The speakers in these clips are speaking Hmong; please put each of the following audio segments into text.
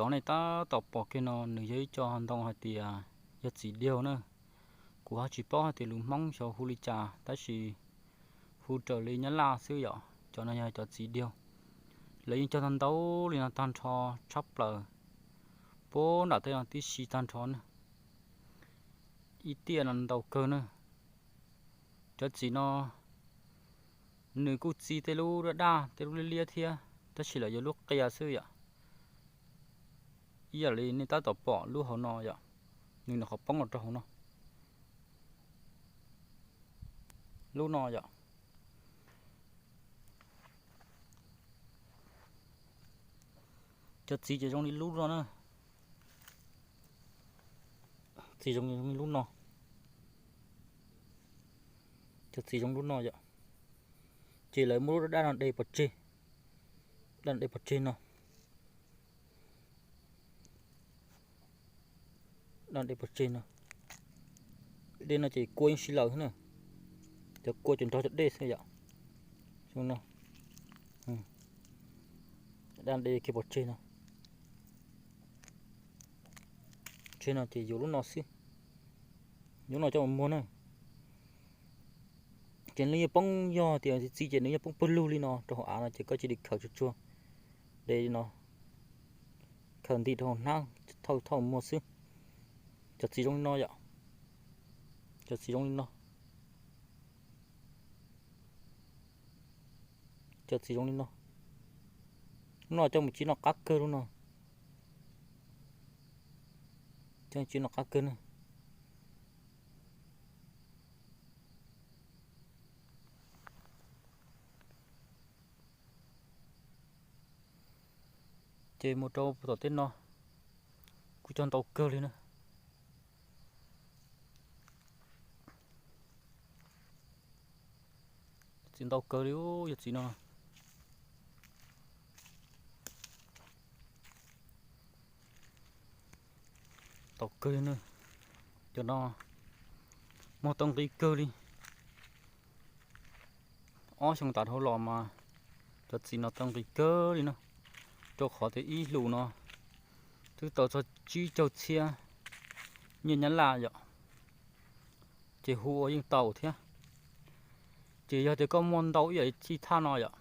Cov nej tab tom pom kiag no nws yog ib co ntoo hais tias yog txiv diaug na. Kuv ho tsis paub hais tias lus Hmoob xyov hu li cas tab sis hu raws li Nyab Laj xwb yom. Cov no yog cov txiv diaug. Lawv yeej cog ntau ntau li no tag nrho tshaj plaws. Puag nram tej no tib si tag nrho na. Ib tiaj no ntau kawg na. Cov txiv no nws kuj txi tej lub daj daj tej lub liab liab thiab tab sis lawv yuav lub qia xwb yom. Ib yam li nej tab tom pom lub hauv no yom, nws nyuam qhuav poob los rau hauv no. Lub no yom. Cov txiv ces zoo li lub no na. Txiv zoo li lub no. Cov txiv zoo lub no yom. Ces lawv muab lub daj daj no de pov tseg. Daj no de pov tseg no. Daj de pov tseg no. Dej no ces kua yeej sib laws na. Cov kua ces nrog cov dej xwb yom. Zoo no. Daj de kiag pov tseg no. Tseg no ces yuav lub no xwb. Yuav lub no coj mus muag na. Ces nws yeej poob, yog tias txiv txiv ces nws yeej poob pawg lug li no rau hauv av no ces koj cia li khaws tsuag tsuag de li no. Khaws ntim rau hauv hnab thauj thauj muag xwb. Cov txiv zoo li no yom. Cov txiv zoo li no. Cov txiv zoo li no. Lub no coj mus tsiv noj qab kawg lub no. Coj tsiv noj qab kawg na. Ces mus rau tom tej no kuj cog ntau kawg li na. Txiv ntau kawg li, yog txiv no ntau kawg li na. Cov no muag tau nqi kawg li. Ob xyoo tas dhau los mas cov txiv no tau nqi kawg li na, rau qhov tias ib lus no twb tau txog tsib caug txhiab nyiaj Nyab Laj yom, ces hu ua yeej tau thiab. Ces yog tias koj muaj ntau ib yam li thaj no yom,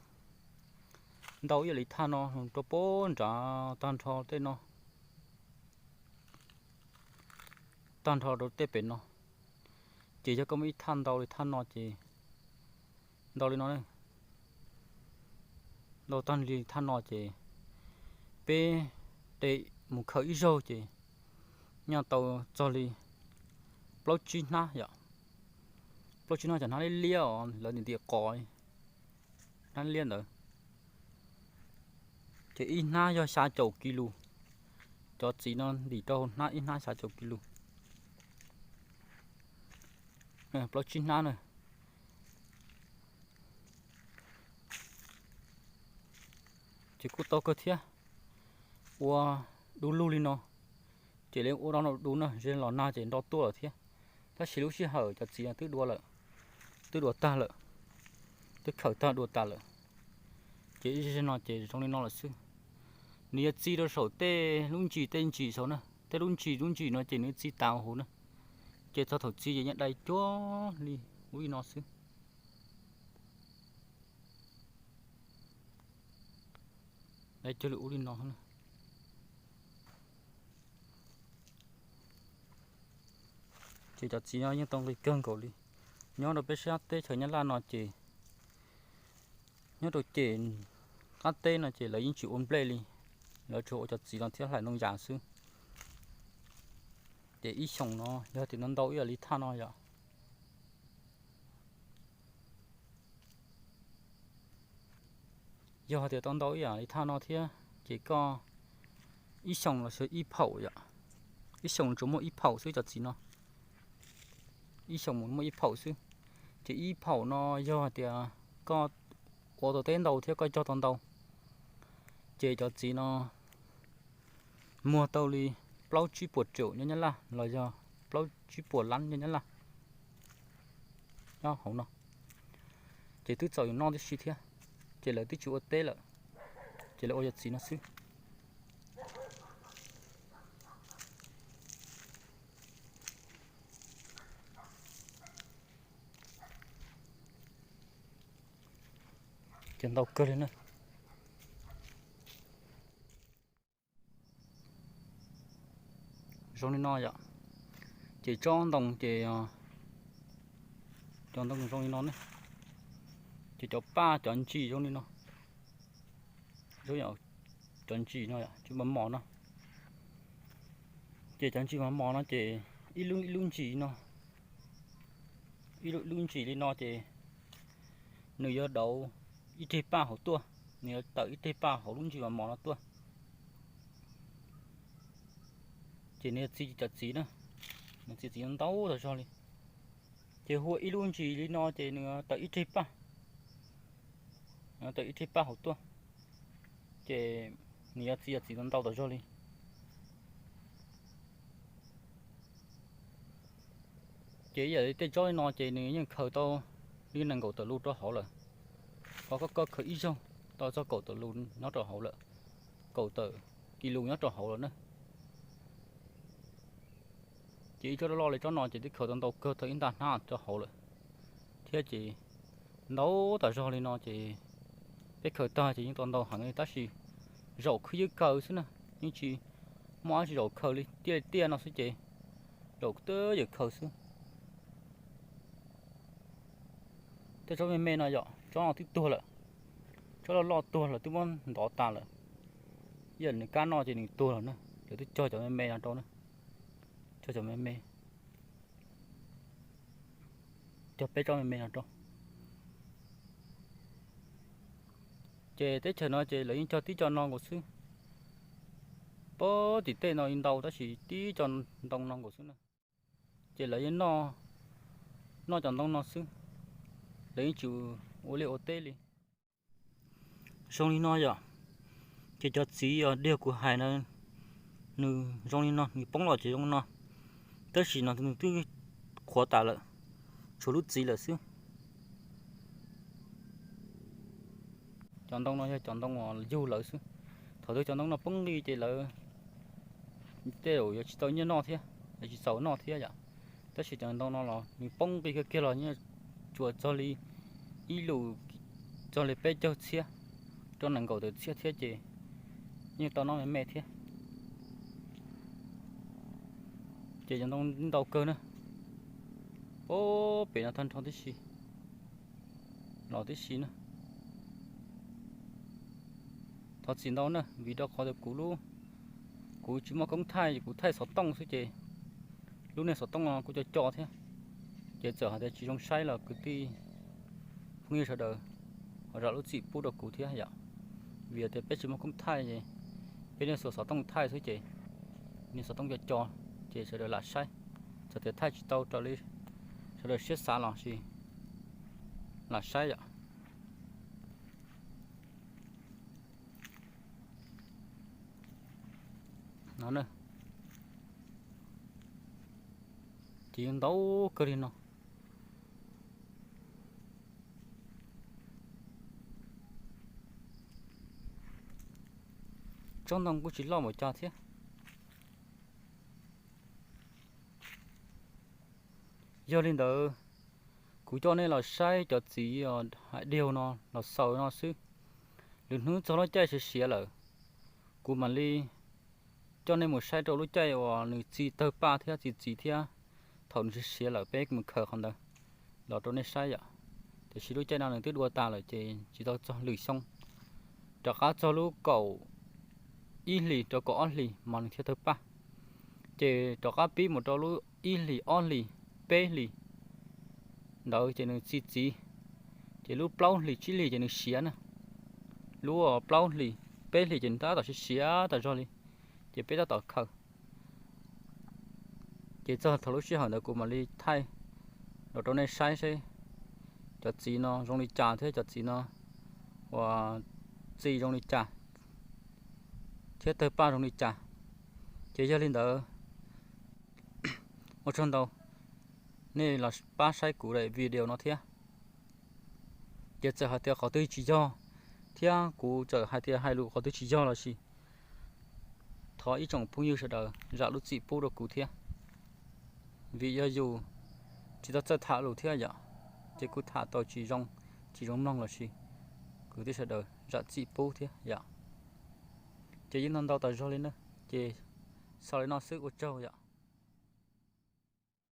ntau ib yam li thaj no rau puag nrad tag nrho tej no, tag nrho rau tej pem no, ces yog koj muaj ib thaj ntau li thaj no ces, ntau li no, ntau tag li thaj no ces peb de mus khaws ib zaug ces nyob tau txog li plaub tsib hnab yom. Plaub tsib hnab cov hnab liab liab os, lawv ntim ntim qos, hnab liab ntawd. Ces ib hnab yog xya caum kis lus. Cov txiv no ntim rau hnab ib hnab xya caum kis lus. Plaub tsib hnab na. Ces kuj tau kawg thiab. Ua du lug li no, ces lawv ua rau no du na, ze los nag ces nro tuaj lawm thiab. Tab sis lub sij hawm cov txiv no twb dua lawm, twb dua tag lawm, twb khaws tag dua tas lawm. Ces ib zig no ces zoo li no lawm xwb. Nws yuav txi rau saum tej lub ntsis tej ntsis saud na, tej lub ntsis lub ntsis no ces nws txi tas huv na. Ces txog thaum txi ces yeej dai cuag li ub li no xwb. Dai cuag li ub li no. Ces cov txiv no yeej tau nqi kawg nkaus li. Nyob rau peb sab teb chaws Nyab Laj no ces, nyob rau ces qab teb no ces lawv yeej tsis ua nplej li, lawv tsuas ua cov txiv no thiab hlais ntoo yas xwb. Ces ib xyoos no yog tias ntau ntau ib yam li thaj no yom. Yog hais tias tau ntau ib yam li thaj no thiab ces koj ib xyoos los sis ib phaum yom, ib xyoos tsuas muaj ib phaum xwb cov txiv no. Ib xyoos mus muaj ib phaum xwb. Ces ib phaum no yog hais tias koj ua tau teb ntau thiab koj cog tau ntau, ces cov txiv no muag tau li plaub tsib puas triệu nyob Nyab Laj los yog plaub tsib puas lab nyob Nyab Laj. Nyob hauv no ces twb txaus yus noj tib si thiab. Ces lawv twb tsis ua teb lawm, ces lawv ua cov txiv no xwb. Ces ntau kawg li na. Zoo li no yom. Ces tsob ntoo ces cov ntoo zoo li no ne. Ces cov paj cov ntsis zoo li no. Cov ntsis no yom, ces mos mos no. Ces cov ntsis mos mos no ces ib lub ib lub ntsis no, ib lub ntsis li no ces nws yuav dauv ib reg paj hauv tuaj, nws yuav tawm ib reg paj hauv lub ntsis mos mos no tuaj. Ces nws yuav txi cov txiv na, nws txi txiv ntau tas zog li. Ces hu ua ib lub ntsis li no ces nws tawm ib reg paj, tawm ib reg paj hauv tuaj. Ces nws yuav txi cov txiv ntau tas zog li. Ces ib yam li tej tsob li no ces nws yeej khaws tau li nees nkaum tawm lus rau hauv lawm. Ho koj khaws ib zaug tau txog kaum tawm lus nyob rau hauv lawm, kaum tawm kis lus nyob rau hauv lawm na. Ces ib tsob loj loj li tsob no ces twb khaws tau ntau kawg tau ib nta hnab rau hauv lawm thiab. Ces ntau tas zog li no ces peb khaws tag ces yeej tau ntau heev li tab sis zaum khwb ywb kawg xwb na, yeej tsis muaj dab tsi zaum khaws li, tiaj tiaj no xwb ces zaum twb yam khaws xwb. Tej tsob me me no yom, tsob no twb tuag lawm, tsob loj loj tuag lawm twb muab ntov tas lawm. Ib yam nws kab noj ces nws tuag lawm na, lawv twb cog cov me me no rau na, cog cov me me, cog peb tsob me me no rau. Ces teb chaws no ces lawv yeej cog tib co no nkaus xwb. Pab tim tej no ntau tab sis tib co ntoo no nkaus xwb na. Ces lawv yeej noj cov ntoo no xwb, lawv yeej tsis ua liaj ua teb li. Zoo li no yom, ces cov txiv os diaug kuv hais na, nws zoo li no, nws poob los ces zoo no, tab sis no nws twb qhuav tas lawm, tshuav lub txiv lawm xwb. Cov ntoo no yog cov ntoo uas yug lawv xwb. Thaum twg cov ntoo no poob nqi ces lawv tej zaum yuav tsis tau nyiaj noj thiab, yuav tsis txaus noj thiab yom. Tab sis cov ntoo no los nws poob nqi kiag kiag los yeej tsuas txog li ib lus, txog li peb caug txhiab rau nees nkaum tawm txhiab thiab ces yeej tau noj me me thiab. Ces cov ntoo ntau kawg na, pab pem no tag nrho tib si, los tib si na. Thov txim ntau na vim rau qhov tias kuv lub, kuv tsis muaj koob thaij, kuv thaij xov tooj xwb ces lub niag xov tooj no kuj co co thiab, ces txawm hais tias tsis zoo saib los kwv tij phooj ywg sawv daws ho zam lub txim pub rau kuv thiab yom. Vim tias peb tsis muaj koob thaij, peb niag xuas xov tooj thaij xwb ces niag xov tooj co co, ces sawv daws lam saib. Txawm tias thaij tsis tau raws li sawv daws siab xav los sis lam saib yom. No, ces yeej ntau kawg li no. Tsob ntoo kuj tsis loj npaum cas thiab. Yog li ntawd, kuv coj nej los saib cov txiv hais diaug no los xaus no xwb. Lwm hnub txog lub caij siav siav lawm, kuv mam li coj nej mus saib rau lub caij uas nws txi tawg paj thiab txi txiv thiab, thaum nws siav siav lawm peb mus khaws qhov ntawd los rau nej saib yom. Tiam sis lub caij no nws twb dua tas lawm ces tsis tau txog lwm xyoo. Rov qab txog lub kaum ib hlis rau kaum ob hlis mas nws thiaj tawg paj. Ces rov qab pib mus rau lub ib hlis ob hlis peb hlis ntawd ces nws txi txiv. Ces lub plaub hlis tsib hlis ces nws siav na. Lub plaub hlis peb hlis ces nws tab tom siav siav tas zog li, ces peb tab tom khaws. Ces txog thaum lub sij hawm ntawd kuv mam li thaij los rau nej saib seb cov txiv no zoo li cas thiab cov txiv no uas txi zoo li cas thiab tawg paj zoo li cas. Ces yog li ntawd, ua tsaug ntau nej los pab saib kuv daim video no thiab. Ces txawm hais tias qhov twg tsis yog thiab kuv txawm hais tias hais lus qhov twg tsis yog los sis thov ib tsoom phooj ywg sawv daws zam lub txim pub rau kuv thiab. Vim yog yus tsis tau txawj tham lus thiab yom, ces kuj tham tau tsis zoo, tsis zoo mloog los sis kwv tij sawv daws zam txim pub thiab yom. Ces yeej ntau ntau tas zog li na, ces xaus li no xwb, ua tsaug yom.